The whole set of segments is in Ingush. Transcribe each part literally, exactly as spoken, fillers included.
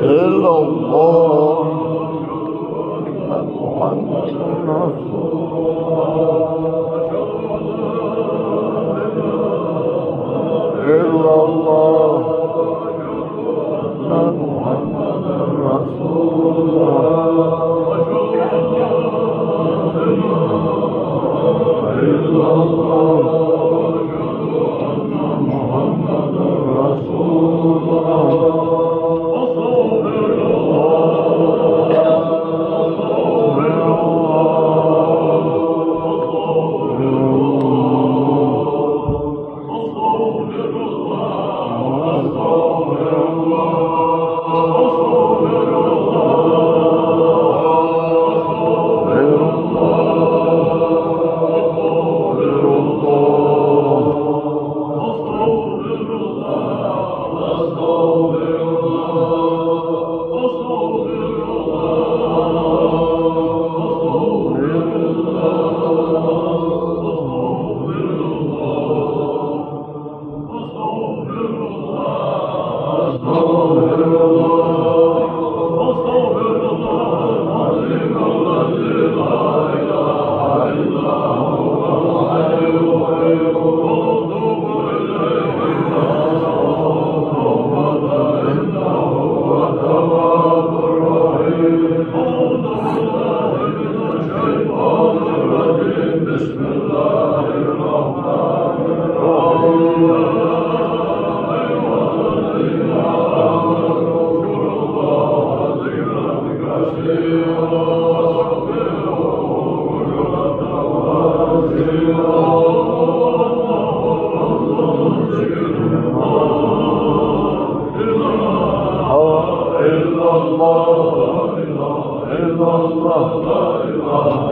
إلا الله محمد رسول الله. إلا الله محمد رسول الله. إلا الله محمد رسول الله.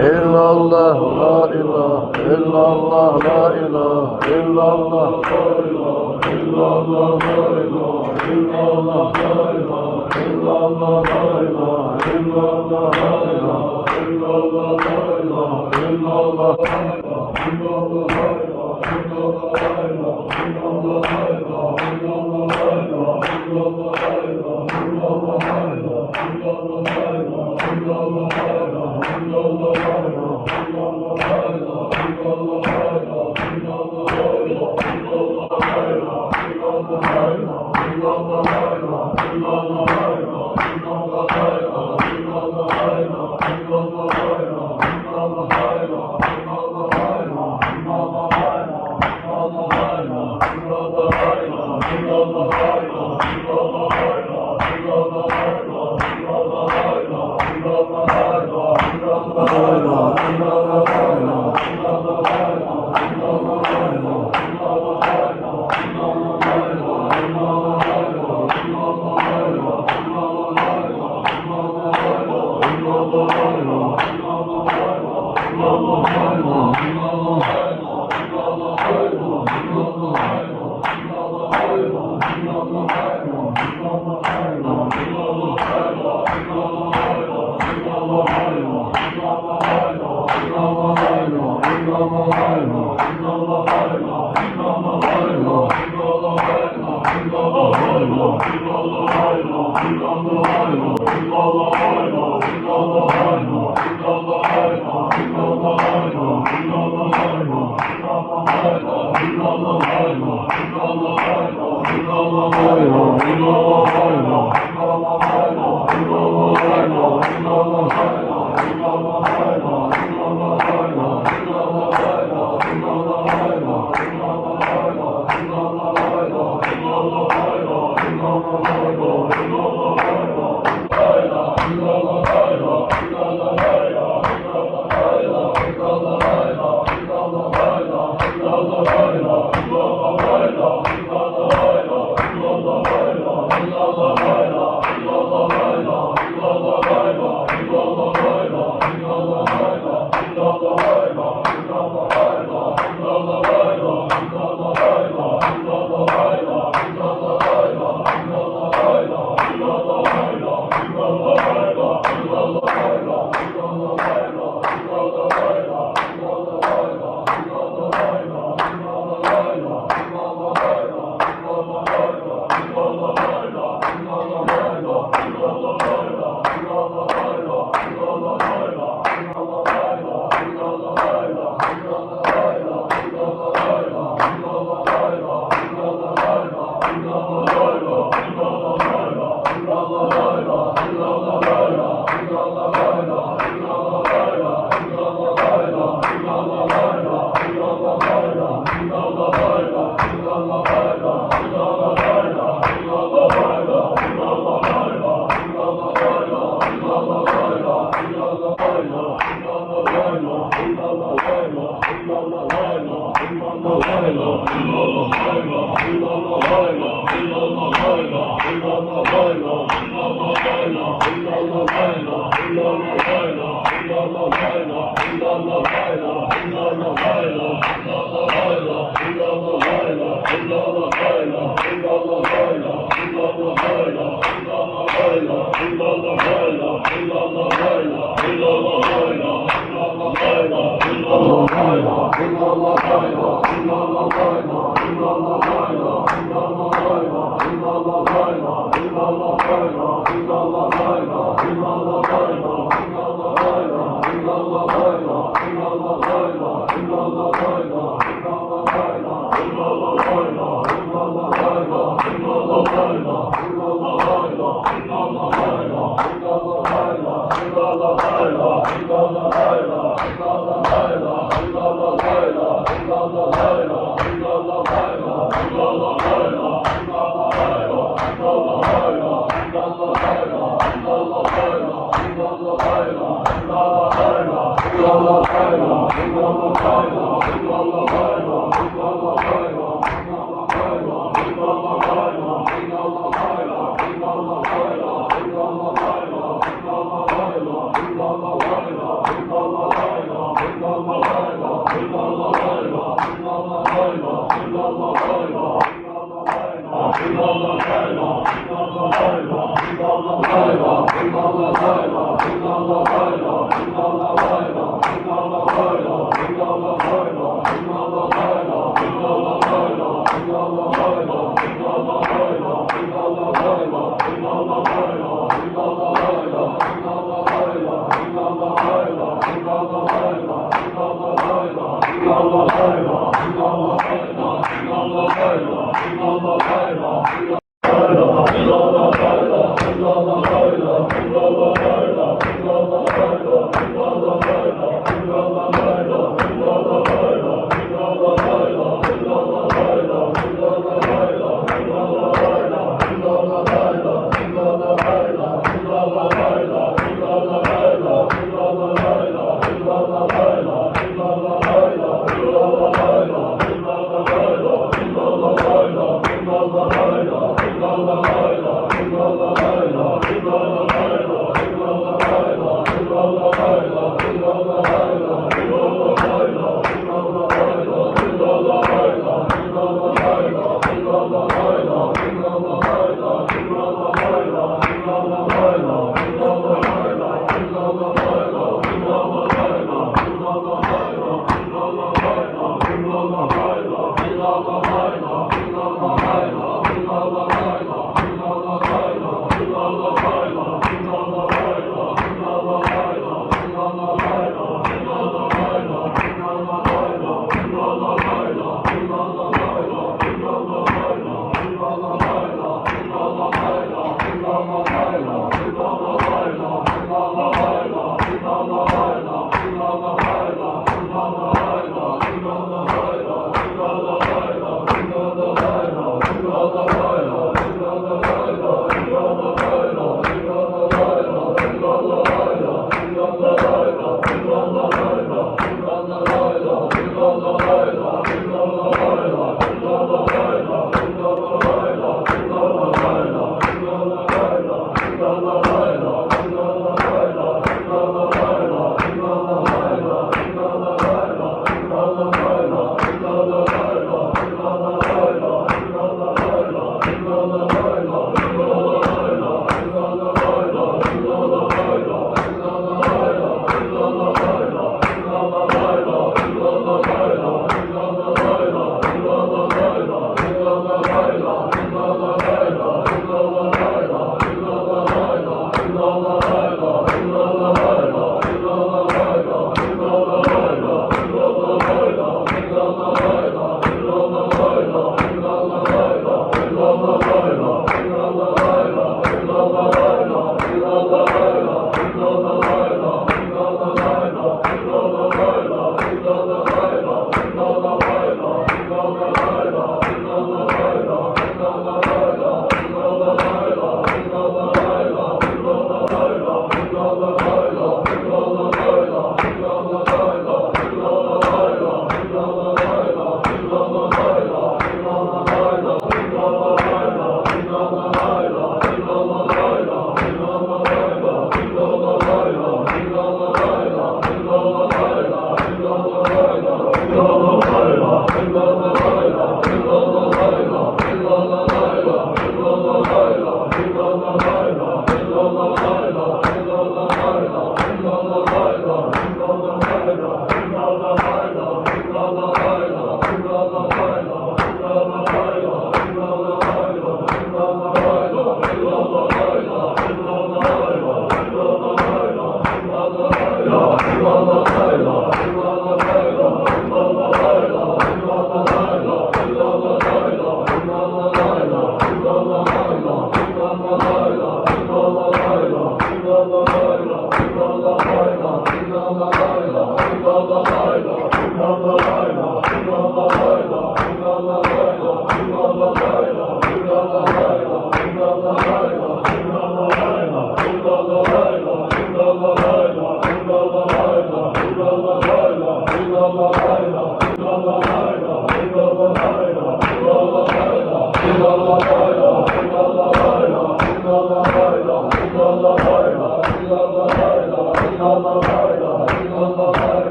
إلا الله، إلا الله، إلا الله، لا إله إلا الله، لا إله إلا الله.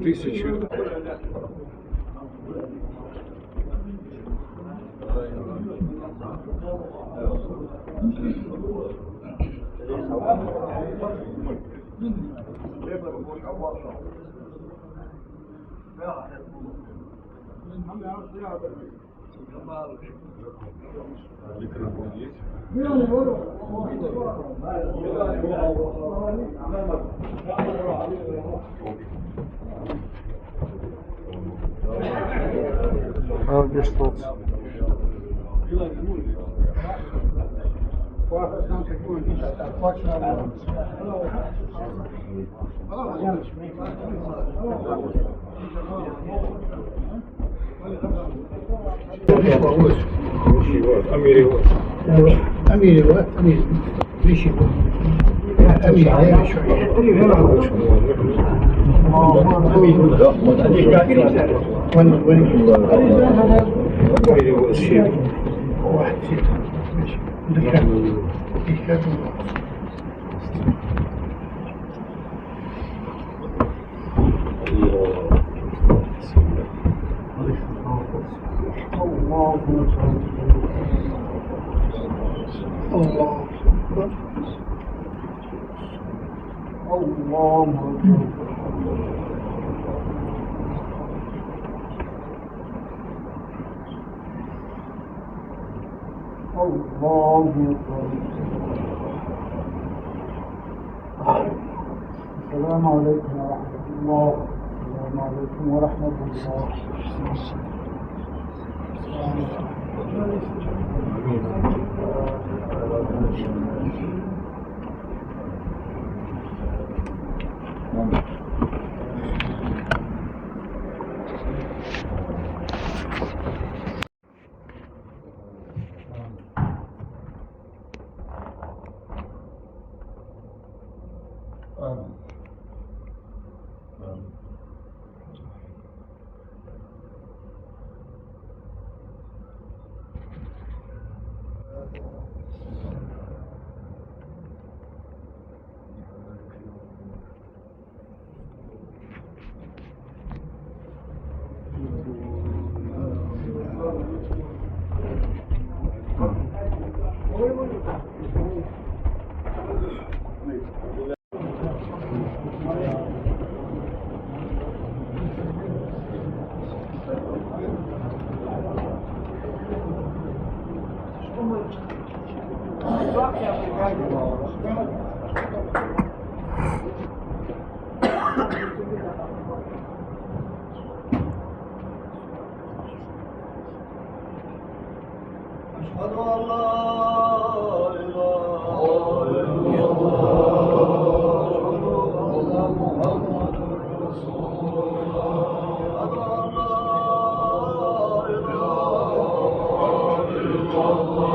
Тысячу. الله أكبر. الله أكبر. الله أكبر. السلام عليكم ورحمة الله. السلام عليكم ورحمة الله. آمين. آمين. أشهد أن لا إله إلا الله. أشهد أن محمدا رسول الله. أشهد أن لا إله إلا الله.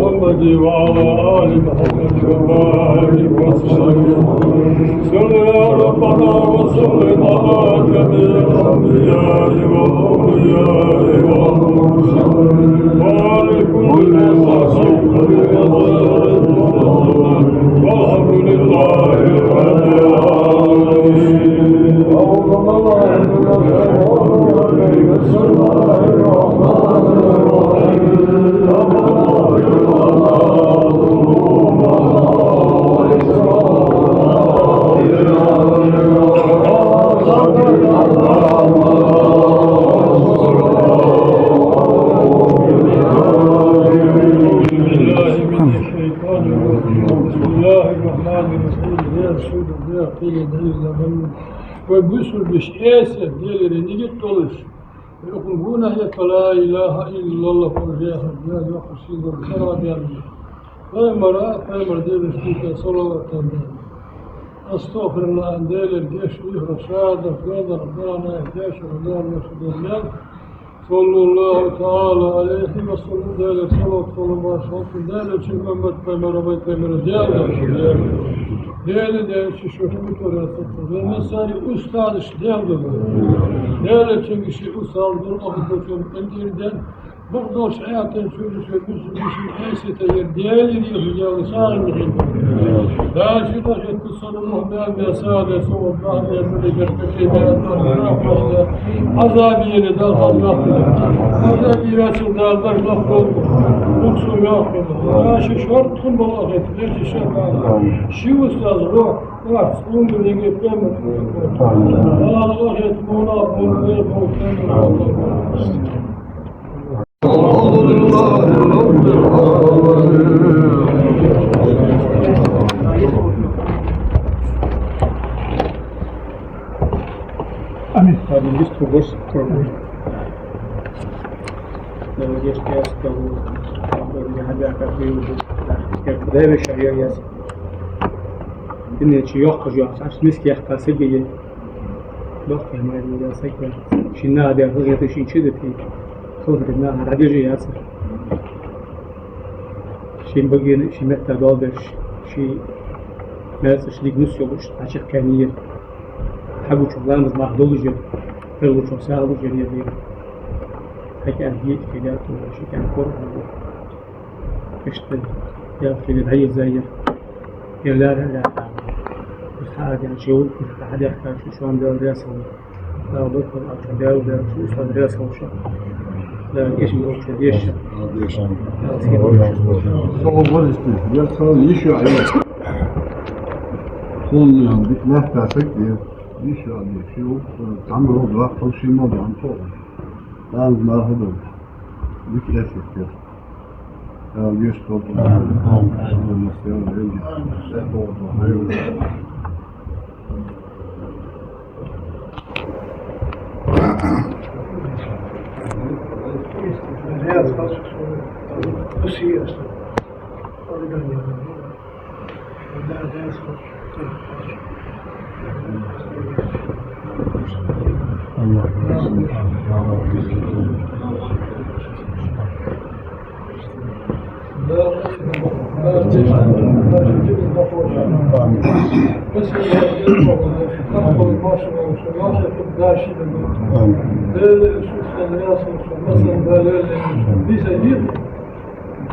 محمد وعلى آل محمد وبارك وسلم. صل يا ربنا وسلم على جميع الأنبياء والأولياء والمرسلين وعلى كل والحمد لله رب العالمين. بسم الله الرحمن الرحيم. Вай бусалба вежарий, эсала Даьлагара нигат долаш, вай укхун гонахьа етта لا إله إلا الله хьожа яхар, Даьла йоккхача сийдолча шарӀа баьнна. Пайхамара, пайхамара дезаш дика салават аьнна. أستغفر الله аьнна, Даьлагара гешт вийхар, шадар, додар, барана, дешар, Даьла вешар, Даьла. صلى الله تعالى عليه وسلم, Даьлагара салават, салам-моаршал хилда Даьлагара, Мухьаммад пайхамара, вай пайхамара Даьла. Даьла, Даьла, ши шо хӀама тӀера сатта. Вай массане устазаш Даьла да. Даьла, цунга ши устаз дар, ахӀа долчун къинтӀера даьнна. Бакъдолча Ӏаьтан чура шоай бусалба вежарий Ӏийсата яр Даьла, Даьла, Даьла, сагӀа мехий. Даьла, ши тахетта сона мухь мел мел сагӀа, со вахар Даьла, Даьла, Даьла, Даьла, Ӏазаб еле Дала хьалнах. Ӏазаб еле Дала, Дала нах долда. Укх со мел хила. Даьла, ши шортта хӀама балахет, лечи шаба. Ши устаз ро, вац, умбулиге пемар. Дала лахет, муна, муна, муна, муна. Амин. Амин. Дунен чу йоккхаш йола саг, миска яккха саг я. Дохка мара йола саг я. Ший наха даь хазета ший чу дитий. Халхар наха дӀадеш яцар. Ший баге, ший метта дола бераш, ший маьцаш дика нус йолаш, дӀачакхъяьннай. Хьагучох ламаз мара долаш яр, хьалгучох сагӀа луш яр ер. ХӀаьта а дика хилар, ший кӀаьнк кора. Иштта, ялх хилар хьаеза яр. Ер лаьрхӀа а лаьрхӀа. Из хьаадаьннача, ер хьадаьхкача, шоана Даьла раьза хилва. Дала баркал, Ӏа Даьла, Даьла, шу устаз раьза хилва шоана. Дала эшам болча деша. Дала сийдолда. Со гӀо гӀорасте, я со йиш я, я. Сон дика лаьтта саг я. Йиш я, я. Ши у, там рог, два, там ши ма, там то. Там нахуй. Дика эшам.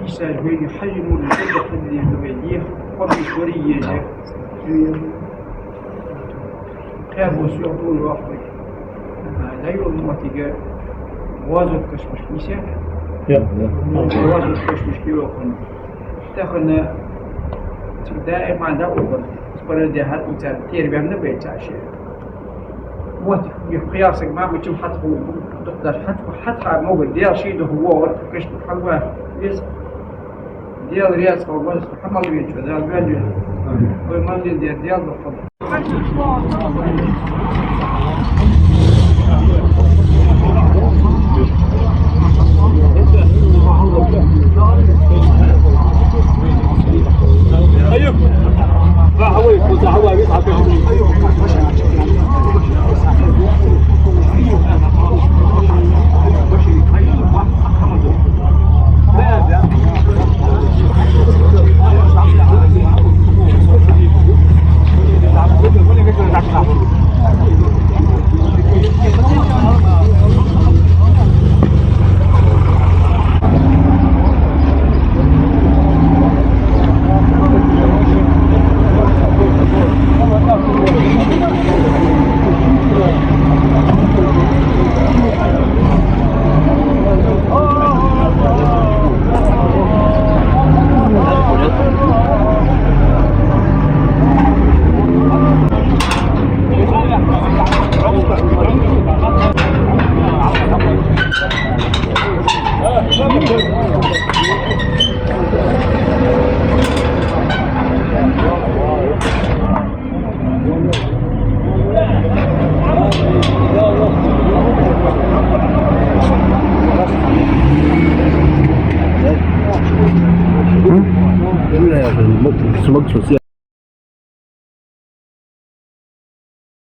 Дийсаш вайна хьажа мурдаш хьадийна вай леха, къобиш варий еза. Кхаь бус йоах, тӀула йоах вай. ДӀайола моттиге гӀазот кашамашка нийсъяьй. Я. ГӀазот кашамашка йоах. Тахан цу даим дӀаухар. Спорт дехьа уцар тербенна бай цаӀ ше. Вот, я кхиясаг мама чум хьатху, духташ хьатху, хьатха мога, дел ший духу вогӀар, кашта хьалва, вес. Дел ряц хьо, вас хьамал вичу, дел веню. Ой, мал дел, дел духу. М? Смог, смог,